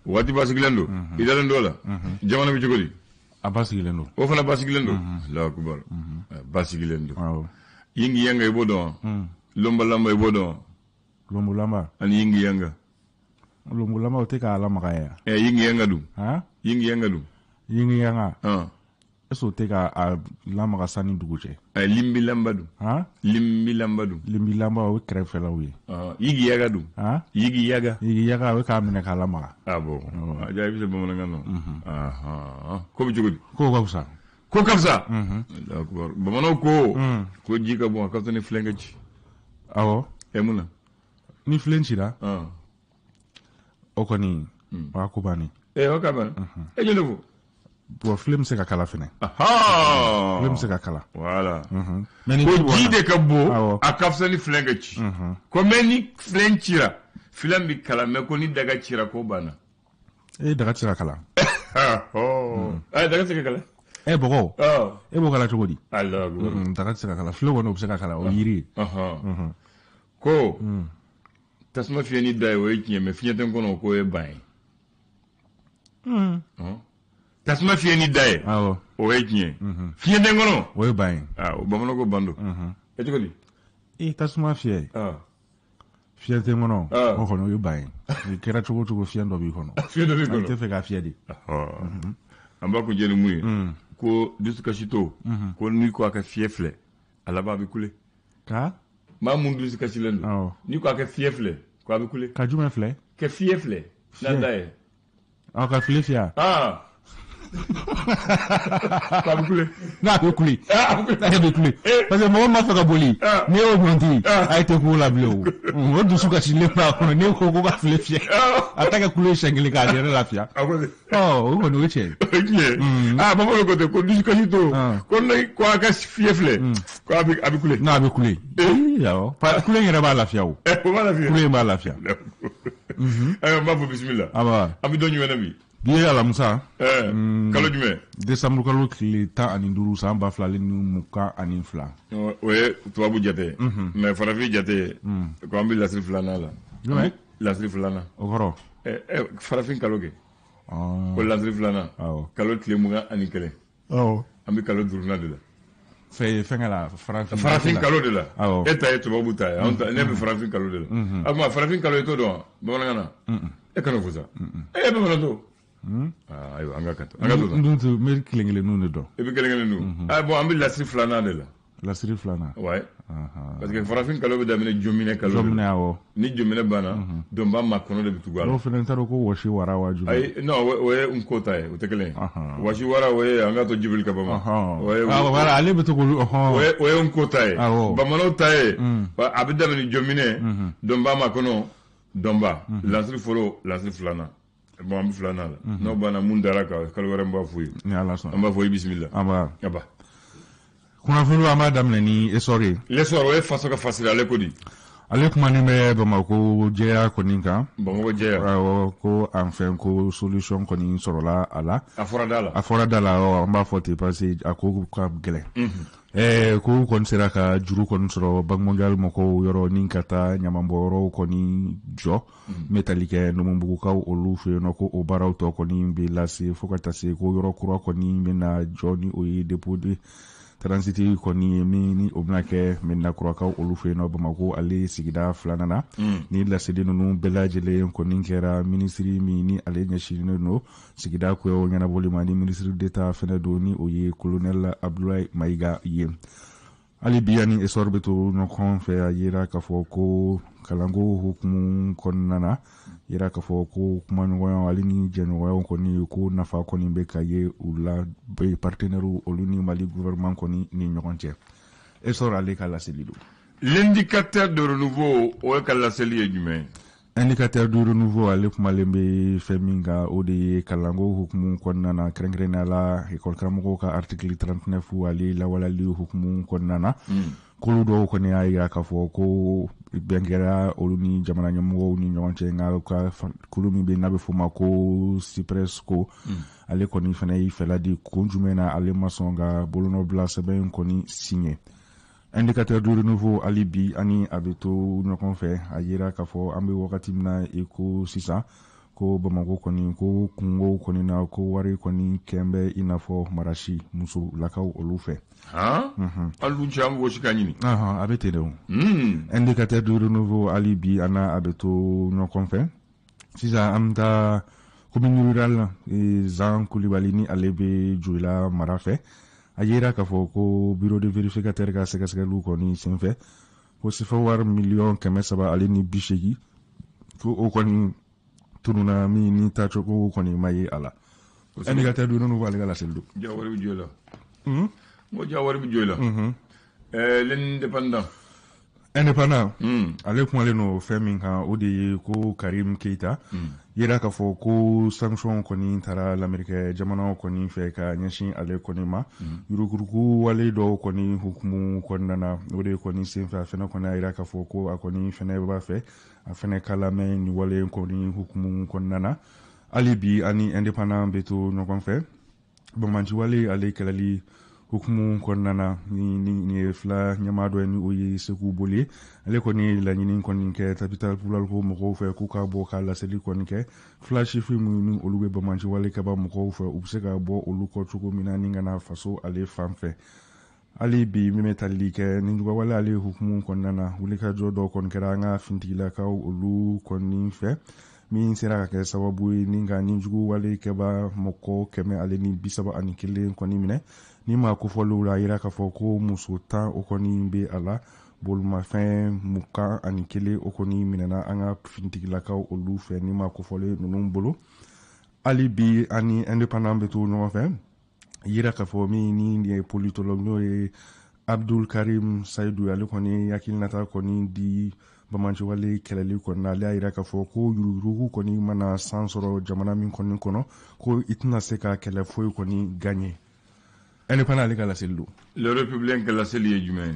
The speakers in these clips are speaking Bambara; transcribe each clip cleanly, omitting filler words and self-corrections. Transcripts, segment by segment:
Waati basigilen don. I dalen don la. Jamana bɛ cogo di? A basigilen don. O fana basigilen don. Allahu akbar. Basigilen don. Awɔ. Yingi yanga, i b'o dɔn wa? Lomba lamba, i b'o dɔn wa? Lombolamba. Ani yingi yanga. Lombolamba, o tɛ k'a lamaga ye. Ɛ, yingi yanga dun? Han? Yingi yanga dun? Yingi yanga. Ah. Est ce que o tɛ k'a lamaga sanni dugu cɛ? Ɛ, limbi lamba dun? Han? Limbi lamba dun? Limbi lamba, o ye kɛrɛfɛlaw ye. Ah, yigi yaga dun? Han? Yigi yaga. Yigi yaga, o ye k'a minɛ k'a lamaga. Ah bon. Ah, ja, i bɛ se bamanankan na. Ahan, ko bɛ cogo di? K'o ka fisa. Ko ka fisa. Allahu akbar. Bamananw ko ji ka bon, a ka fisa ni filen ka ci. Awɔ. Ɛ, mun na? Ni filen cira, Ah. o kɔni, o y'a ko bannen. Ɛ, o ka ban. E jɔn de fo? Bon, filen bɛ se ka kala fɛnɛ. Ahan. Filen bɛ se ka kala. Voilà. Mais ni ko ji bɔnna- ji de ka bon, Awɔ. a ka fisa ni filen ka ci. Ko mais ni filen cira, filen bi kala, mais ko ni daga cira, ko banna. E, daga tɛ se ka kala. Ɛ, daga tɛ se ka kala. E, bɔgɔ. Ɔ. E b'o kala cogo di? Allahu akbar. Daga tɛ se ka kala. Filen kɔni, o bɛ se ka kala, o ye yiri ye. Ɔhɔn. Ko tasuma fiyɛ ni da ye, o ye tiɲɛ, mais fiɲɛ tɛ n kɔnɔ, k'o ye ban ye. Ɔn. Tasuma fiyɛ ni da ye, o ye tiɲɛ, fiɲɛ tɛ n kɔnɔ, o ye ban ye. Ah, o bamananw ko ban don. E, cogo di? E, tasuma fiyɛ, Ah. fiɲɛ tɛ n kɔnɔ, Ah. o kɔni, o ye ban ye. I kɛra cogo o cogo, fiɲɛ dɔ b'i kɔnɔ. Fiɲɛ dɔ b'i I kɔnɔ. tɛ fɛ k'a fiyɛ de. Ɔhɔn. An b'a kuncɛ ni mun ye? Ko dusukasitɔ, ko n'i ko a ka fiɲɛ filɛ, a laban a bɛ kule. Ka Maa mun dusu kasilen don, n'i ko a ka fiɲɛ filɛ, ko a bɛ kule. Ka jumɛn filɛ? Ka fiɲɛ filɛ n'a Fiɲɛ. da ye. Aw ka file fiyɛ. Ah, ko a bɛ kule. N'a bɛ kule. Ah, a bɛ kule. A bɛ kule. Eh. Parce que mɔgɔ min b'a fɛ ka boli, Ah. n'i y'o ɲɔnti, Ah. a ye tɛ k'o la bilen o. O dusu kasilen b'a kɔnɔ, n'e ko ko ka file fiyɛ, Ah. a ta kɛ kule siɲɛ kelen k'a yɛrɛ lafiya. A ko ten. Ɔ, o kɔni, o ye tiɲɛ ye. O ye tiɲɛ ye. Ah, bamananw ko ten ko dusukasitɔ, Ah. ko ne ko a ka fiɲɛ filɛ, ko a bɛ kule. N'a bɛ kule. Eh. Awɔ. Kule in yɛrɛ b'a lafiya o. Ɛ, o b'a lafiya. Kule in b'a lafiya. Ayiwa, n b'a fɔ bisimila. Aba. An bɛ don jumɛn na bi? Bi ye alamisa. Ɛ, kalo jumɛn? Décembre kalo tile 15, san 2022. O ye tubabu jate ye, mais farafin jate, ko an bɛ lasiri filanan la. Jumɛn? Lasiri filanan. O kɔrɔ? Ɛ ɛ, farafin kalo kɛ. Ɔɔ. Ko lasiri filanan, Awɔ. kalo tile 21. Awɔ. An bɛ kalo duurunan de la. Fɛn fɛnkɛ la, farafin. Farafin kalo de la. Awɔ. E ta ye tubabu ta ye, anw ta, ne bɛ farafin kalo de la. A tuma, farafin kalo, i t'o dɔn wa bamanankan na? E kana fo sa, e bamanan to. Ah, ayiwa, an ka ka to, an ka to N sa. dun tɛ, n bɛ kelen kelenninw de dɔn. I bɛ kelen kelen dun. Ah bon, an bɛ lasiri filanan de la. Lasiri filanan. Ouais. Ahan. Parce que farafin kalo bɛ daminɛ jominɛ kalo de la. Jɔminɛ, awɔ. Ni jominɛ banna, donba ma kɔnɔ de bɛ tugu a la. Dɔw fana t'a dɔn ko wɔsi wara wa jumɛn. Ayi, non, o ye nko ta ye, o tɛ kelen ye. Ahan. Wasi wara, o ye an ka to Jibiri Kaba ma. O ye Ah, voilà, ale bɛ to k'olu o ye o ye nko ta ye. Awɔ. Bamananw ta ye, a bɛ daminɛ jominɛ, donba ma kɔnɔ, donba lasiri fɔlɔ, lasiri filanan. Bon, an bɛ filanan la. N'o banna, mun dara kan, kalo wɛrɛ n b'a f'u ye. Ni Ala An sɔnna. b'a fɔ i bisimila. An b'a. Aba. Kunnafoniw, an b'a daminɛ ni Essor ye. L'Essor, o ye faso ka fasiri, ale ko di? Ale kumanen bɛ Bamakɔ jɛya kɔni kan. Bamakɔ jɛya. Awɔ, ko enfin, ko solution kɔni sɔrɔla a la. A fɔra da la. A fɔra da la, awɔ, an b'a fɔ ten parce que a ko ka gɛlɛn. Ɛɛ, ko kɔni sera ka juru kɔni sɔrɔ Banque mondiale mɔgɔw yɔrɔ ni ka taa ɲamanbɔyɔrɔw kɔni jɔ. N bɛ tali kɛ Numubugukaw olu fɛ yen nɔ, ko o baaraw tɔ kɔni bɛ lase fo ka taa se ko yɔrɔ kura kɔni bɛna jɔ, ni o ye dépôt de transit kɔni ye min ni o bɛna kɛ Medina kurakaw olu fɛ yen nɔ, Bamakɔ ale sigida filanan na. Ni laseli ninnu bɛɛ lajɛlen kɔni kɛra, minisiri min ni ale ɲɛsinnen don sigida koɲɛw ɲɛnabɔli ma, ni ministre d'État fɛnɛ don, ni o ye colonel Abdoulaye Mayiga ye. Hali bi, ani Essor bɛ to ɲɔgɔn fɛ. A yira k'a fɔ ko kalanko hukumu kɔnɔna na, yira k'a fɔ ko kumaɲɔgɔnya ale ni jɛɲɔgɔnyaw kɔni, ko nafa kɔni bɛ ka ye u la, partenaires olu ni Mali gouvernement kɔni ni ɲɔgɔn cɛ. Essor ale ka laseli don. L'Indicateur de Renouveau, o ye ka laseli ye jumɛn ye? Indicateur du Renouveau, ale kumalen bɛ fɛn min kan, o de ye kalanko hukumu kɔnɔna na, kɛrɛnkɛrɛnnenya la école karamɔgɔw ka article 39 ale lawaleyali hukumu kɔnɔna na. Kolo dɔw kɔni y'a yira k'a fɔ ko bɛn kɛra olu ni jamana ɲɛmɔgɔw ni ɲɔgɔn cɛ, nka ka kulu min bɛ n'a bɛ f'o ma ko SYPRESCO, ale kɔni fana y'i fɛla di kun jumɛn na ale ma sɔn ka bolonɔbila sɛbɛn in kɔni signé. Indicateur du Renouveau, hali bi ani a bɛ to ɲɔgɔn fɛ. A yira k'a fɔ an bɛ wagati min na i ko sisan, Ko Bamakɔ kɔni, ko kungo kɔni na, ko wari kɔni kɛn bɛ i n'a fɔ marasi musolakaw olu fɛ. Hali dun cɛ, an b'o si ka ɲini. A bɛ ten de o. Indicateur du Renouveau, hali bi an n'a a bɛ to ɲɔgɔn fɛ. Sisan an bɛ taa commune rurale Zan Kulibali, ni ale bɛ Joyila mara fɛ. A yera k'a fɔ ko bureau de vérificateur ka sɛgɛsɛgɛliw kɔni senfɛ, ko sefa wari miliyɔn 380, ko o kɔni tununa, min ni taacogo kɔni ma ye a la. Indicateur du Renouveau, ale ka laseli don. Ja wari bɛ Joyila. N ko ja wari bɛ Joyila. L'Indépendant. Indépendant, ale kumalen no fɛn min kan, o de ye ko Karim Keita yera k'a fɔ ko sanction kɔni taara Lamɛrikɛ jamanaw kɔni fɛ ka ɲɛsin ale kɔni ma, yurukuruku wale dɔw kɔni hukumu kɔnɔna na. O de kɔni senfɛ, a fɛnɛ kɔni a yira k'a fɔ ko a kɔni fɛnɛ b'a fɛ a fɛnɛ ka lamɛn nin wale kɔni hukumu kɔnɔna na. Hali bi ani Indépendant bɛ to ɲɔgɔn fɛ. Banbaanci wale ale kɛlɛli hukumu kɔnɔna na, ni ye fila ɲɛmaa dɔ ye, ni o ye Segu Boli ye, ale kɔni ye laɲini kɔni kɛ Tabital Pulaaku mɔgɔw fɛ k'u ka bɔ ka laseli kɔni kɛ fila sifin minnu ni olu bɛ banbaanci wale kɛba mɔgɔw fɛ, u bɛ se ka bɔ olu kɔ cogo min na ni ka na faso ale fan fɛ. Hali bi min bɛ tali kɛ nin wale ale hukumu kɔnɔna na, wulikajɔ dɔw kɔni kɛra an ka fintigilakaw olu kɔni fɛ, min sera ka kɛ sababu ye ni ka nijugu wale kɛba mɔgɔ 131 kɔni minɛ. Ni maa kofɔlenw la, a yira k'a fɔ ko muso 10 o kɔni bɛ a la. Bolimafɛn 21 o kɔni minɛna an ka fintigilakaw olu fɛ ni maa kofɔlen ninnu bolo. Hali bi ani Indépendant bɛ to ɲɔgɔn fɛ. Yira k'a fɔ min ni ye politologue, n'o ye Abdul Karim Sayidu, ale kɔni hakilinata kɔni di banbaanciwale kɛlɛli kɔni na. Ale y'a yira k'a fɔ ko yuruguyurugu kɔni mana san sɔrɔ jamana min kɔni kɔnɔ, ko i tɛna se ka kɛlɛ foyi kɔni gagner. Indépendant, ale ka laseli don. Le Républicain ka laseli ye jumɛn ye?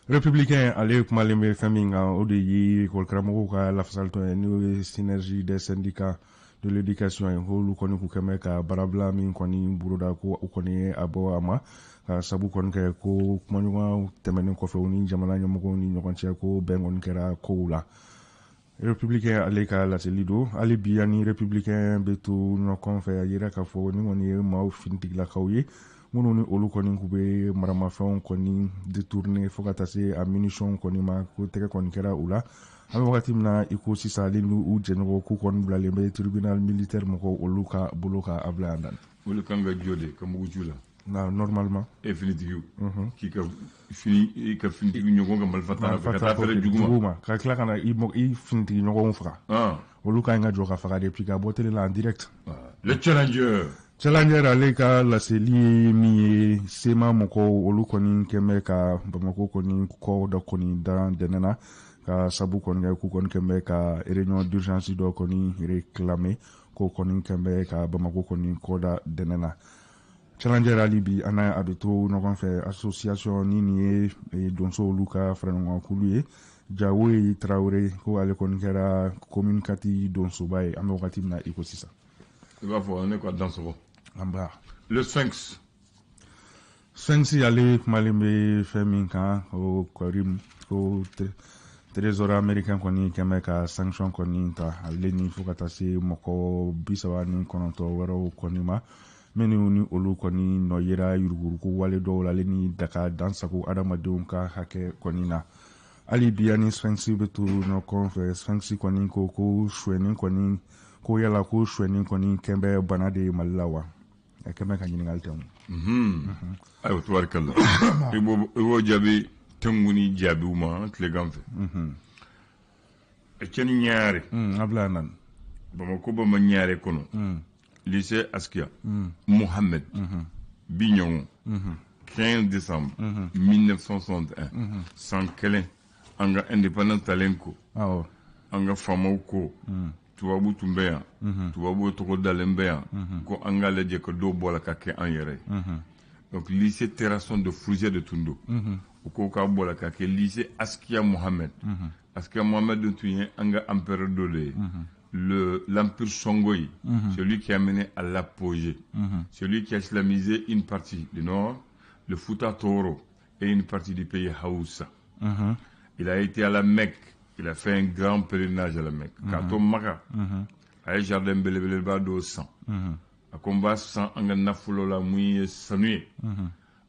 Républicain, ale kumalen bɛ fɛn min kan, o de ye école karamɔgɔw ka lafasalitɔn ye, n'o ye Synergie des syndicats de l'éducation ye, k'olu kɔni k'u kɛn bɛ ka baarabila min kɔni boloda, ko o kɔni ye a bɔ a ma, ka sabu kɔni kɛ ko kumaɲɔgɔnya tɛmɛnen kɔfɛ u ni jamana ɲɛmɔgɔw ni ɲɔgɔn cɛ, ko bɛn kɔni kɛra kow la. Républicain, ale ka laseli don. Hali bi ani Républicain bɛ to ɲɔgɔn fɛ. A yira k'a fɔ ni kɔni ye maaw finitigilakaw ye minnu ni olu kɔni k'u bɛ maramafɛnw kɔni détourner fo ka taa se a munitions kɔni ma, ko tɛgɛ kɔni kɛra u la. An bɛ wagati min na i ko sisan, ale ni u jɛɲɔgɔn k'u kɔni bilalen bɛ tribunal militaire mɔgɔw olu ka bolo ka a bila yan dan. Olu kan ka jɔ de ka mugu ci u la. Na normalement. E finitigiw, k'i ka fini, i ka finitigi ɲɔgɔn ka marifa ta ka taa fɛrɛ jugu ma, ka tila ka na i finitigi ɲɔgɔnw faga, olu ka ɲi ka jɔ ka faga de, puis ka bɔ télé la en direct. Le Challenger. Challenger, ale ka laseli ye min ye, CMA mɔgɔw olu kɔni kɛn bɛ ka Bamako kɔni kɔ dɔ kɔni dan dɛnɛ na, ka sabu kɔni kɛ k'u kɔni kɛn bɛ ka réunion d'urgence dɔ kɔni réclamer, k'o kɔni kɛn bɛ ka Bamako kɔni kɔ da dɛnɛ na. Challenger, hali bi an n'a a bɛ to ɲɔgɔn fɛ. Association ni nin ye donso olu ka faraɲɔgɔnkulu ye, Jawoyi Tarawele, ko ale kɔni kɛra commune 4 donsoba ye an bɛ wagati min na i ko sisan. I b'a fɔ ne ka dansɔgɔ. An ba. Le Sphinx. Sphinx, ale kumalen bɛ fɛn min kan, o Karim, ko trésor américain kɔni kɛn bɛ ka sanction kɔni ta ale ni fo ka taa se mɔgɔ 39 wɛrɛw kɔni ma, minnu ni olu kɔni nɔ yera yuruguyurugu wale dɔw la, ale ni daga dansago adamadenw ka hakɛ kɔni na. Hali bi ani Sphinx bɛ to ɲɔgɔn fɛ. Sphinx kɔni ko ko suyɛni kɔni, ko yala ko suyɛni kɔni kɛn bɛ bana de ye Mali la wa? A kɛn bɛ ka ɲininkali tɛ. Ayiwa, tubarikala, i b'o jaabi tɛnku ni jaabiw ma tilegan fɛ. Cɛ ni ɲaare. A bila nan. Bamakɔ, bama ɲaare kɔnɔ, lycée Askia Mohamed bi ɲɔgɔn, 15 décembre 1961, san kelen an ka indépendance talen ko, an ka faamaw ko tubabu tun bɛ yan, tubabu tɔgɔ dalen bɛ yan, ko an k'a lajɛ ka dɔw bɔ a la ka kɛ an yɛrɛ ye. Donc lycée Terrasson de Fourgères de tun don, u ko k'a bɔ a la ka kɛ lycée Askia Mohamed. Askia Mohamed dun tun ye an ka empereur dɔ de ye, l'empire Songhai, celui qui a mené à l'apogée, celui qui a islamisé une partie du nord, le Fouta Toro et une partie du pays Haoussa. Il a été à la Mecque, il a fait un grand pèlerinage à la Mecque. K'a to Maka, A ye jardin belebeleba dɔ san. A ko n b'a san an ka nafolo la mun ye sanu ye.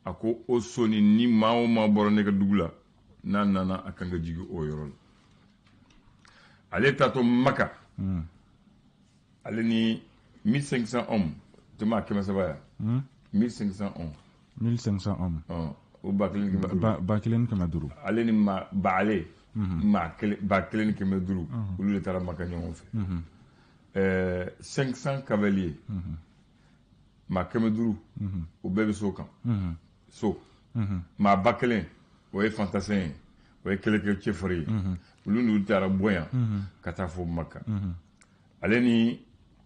A ko o so nin, ni maa o maa bɔra ne ka dugu la, n'a nana, a kan ka jigin o yɔrɔ la. Ale taatɔ Maka, ale ni 1500 hommes, tuma 300 ya, 1500 hommes. 1500 hommes. O 1500. 1500. Ale ni maa ba, ale maa kelen, 1500, olu de taara Maka ɲɔgɔn fɛ. 500 cavaliers, maa 500, o bɛɛ bɛ so kan so. Maa 1000, o ye fantassin ye, o ye kɛlɛkɛ cɛfarin ye. Olu n'u taara bɔ yan ka taa fo Maka, ale ni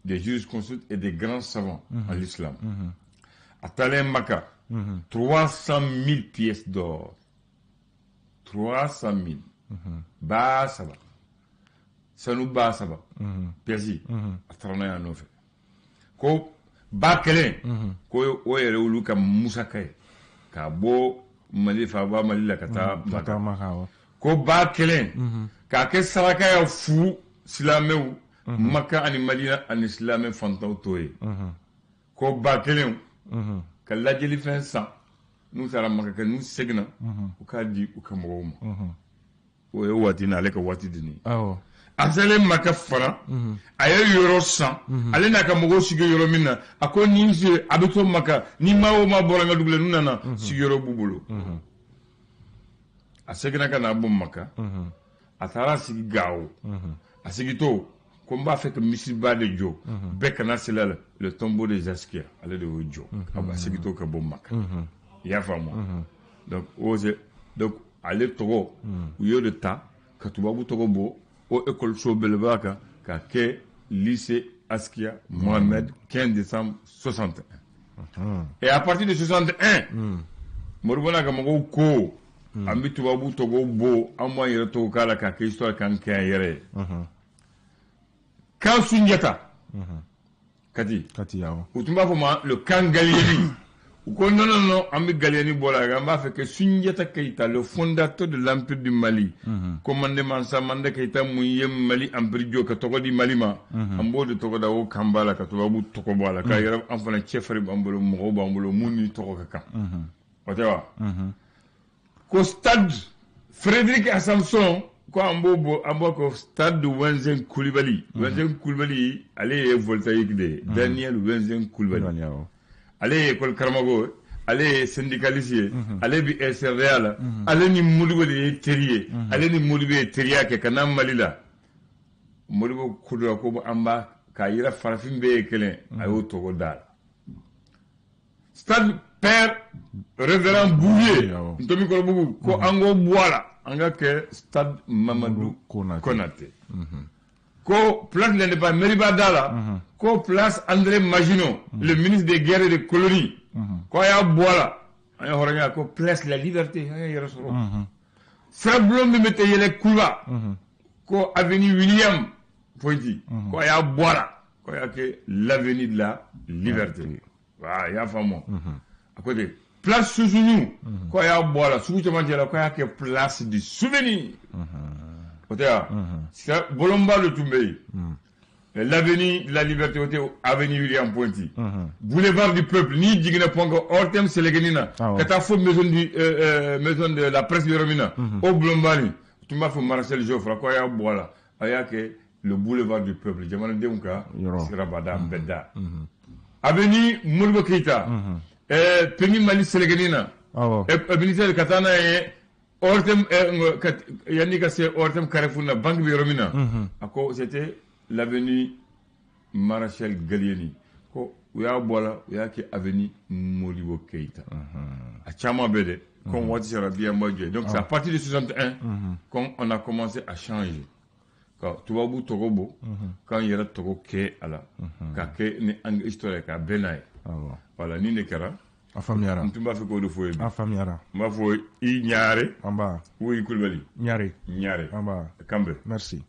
des jurisconsultes et des grands savants en l'islam. A taalen Maka, 300 000 pièces d'or, 300 000, 3000, sanu 3000 pièces, a taara n'a ye a nɔfɛ. Ko 1000, ko o yɛrɛ olu ka musaka ye k'a bɔ Mali, faaba Mali la ka taa Maka. Ko 1000 k'a kɛ saraka ya fu silamɛw Maka ani Madina ani silamɛ fantanw to ye. Ko 1000 ka lajɛlifɛn san, n'u taara Maka kɛ, n'u seginna, u k'a di u ka mɔgɔw ma. O ye waati na ale ka waati di nin ye. A selen Maka fana, a ye yɔrɔ san, ale n'a ka mɔgɔw sigi yɔrɔ min na. A ko ni se a bɛ to Maka, ni maa o maa bɔra n ka dugu la, n'u nana, sigiyɔrɔ b'u bolo. A seginna ka na bɔ Maka, a taara sigi Gawo. A sigitɔ ko n b'a fɛ ka misiriba de jɔ, bɛɛ kana seli a la, le tombeau des Askia. Ale de y'o jɔ a sigitɔ ka bɔ Maka. I y'a faamu? Donc o c'est, donc ale tɔgɔ, u y'o de ta ka tubabu tɔgɔ bɔ o école so belebeleba kan k'a kɛ lycée Askia Mohamed, 15 décembre 61. Et à partir de 61, Modibo n'a ka mɔgɔw ko an bɛ tubabu tɔgɔw bɔ, an b'an yɛrɛ tɔgɔ k'a la k'a kɛ histoire k'an kɛ an yɛrɛ ye. Camp Sunjata Kati. Kati, awɔ. U tun b'a fɔ ma le camp Gallieni. U ko non, non, non, an bɛ Gallieni bɔ la, an b'a fɛ que Sunjata Keïta, le fondateur de l'empire du Mali, commandé Mansa Mande Keïta, mun ye Mali empire jɔ ka tɔgɔ di Mali ma, an b'o de tɔgɔ da o kan b'a la ka tubabu tɔgɔ bɔ a la, k'a yɛrɛ an fana cɛfarin b'an bolo, mɔgɔw b'an bolo mun ni tɔgɔ ka kan. O tɛ wa? Ko stade Frédéric Assamson, ko an b'o bɔ, an b'o ko stade de Ouezzin Coulibaly. Ouezzin Coulibaly, ale ye voltaïque de ye, Daniel Ouezzin Coulibaly. Ale ye école karamɔgɔ ye, ale ye syndicaliste ye, ale bi SRDA la. Ale ni Modibo de ye teri ye. Ale ni Modibo ye teriya kɛ ka na Mali la. Modibo ko dɔ la ko an b'a k'a yira farafin bɛɛ ye kelen, a y'o tɔgɔ da la stade Père Révérend Bouvier Ntomikɔrɔbugu. Ko an k'o bɔ a la, an ka kɛ stade Mamadou Konaté. Ko place de l'Indépendance, mairie b'a da la, ko place André Maginot, le ministre des guerres et des colonies, ko a y'a bɔ a la, an ye hɔrɔnya, ko place de la Liberté, an y'a yɛrɛ sɔrɔ. Sirabulon min bɛ tɛ yɛlɛ Kuluba, ko avenue William Ponty, ko a y'a bɔ a la, ko a y'a kɛ l'avenue de la Liberté. Voilà, i y'a faamu? A ko ten, place Sunsuñu, ko a y'a bɔ a la, sugu cɛmancɛ la, ko a y'a kɛ place du Souvenir. O tɛ wa? Sira bolonba de tun bɛ yen, l'avenue de la Liberté, o tɛ avenue William Ponty, boulevard du Peuple, n'i jiginna pont kan ORTM selekeni na ka taa fo maison de la presse yɔrɔ min na, o bulonba nin tun b'a fɔ Maréchal Joffre, ko a y'a bɔ a la, a y'a kɛ le boulevard du Peuple, jamanadenw ka sirabada bɛɛ da. Avenue Modibo Keïta, PMU Mali selekeni na, ministère ka taa n'a ye ORTM, yanni ka se ORTM Carrefour na, banque bɛ yɔrɔ min na, a ko c'était l'avenue Maréchal Gallieni, ko u y'a bɔ a la, u y'a kɛ avenue Modibo Keïta. A caman bɛ dɛ, comme waati sera bi, an b'a jɔ. Donc c'est à partir de 61 qu'on a commencé à changer, ka tubabu tɔgɔ bɔ, k'an yɛrɛ tɔgɔ kɛ a la, ka kɛ ni an ka histoire ye, k'a bɛn n'a ye. Voilà, nin de kɛra. A faamuyara. N tun b'a fɛ k'o de fɔ ye bi. A faamuyara. N b'a fɔ i Ɲare An ba. Ou i Kulubali. Ɲare. Ɲare. An ba. Kanbɛ. Merci.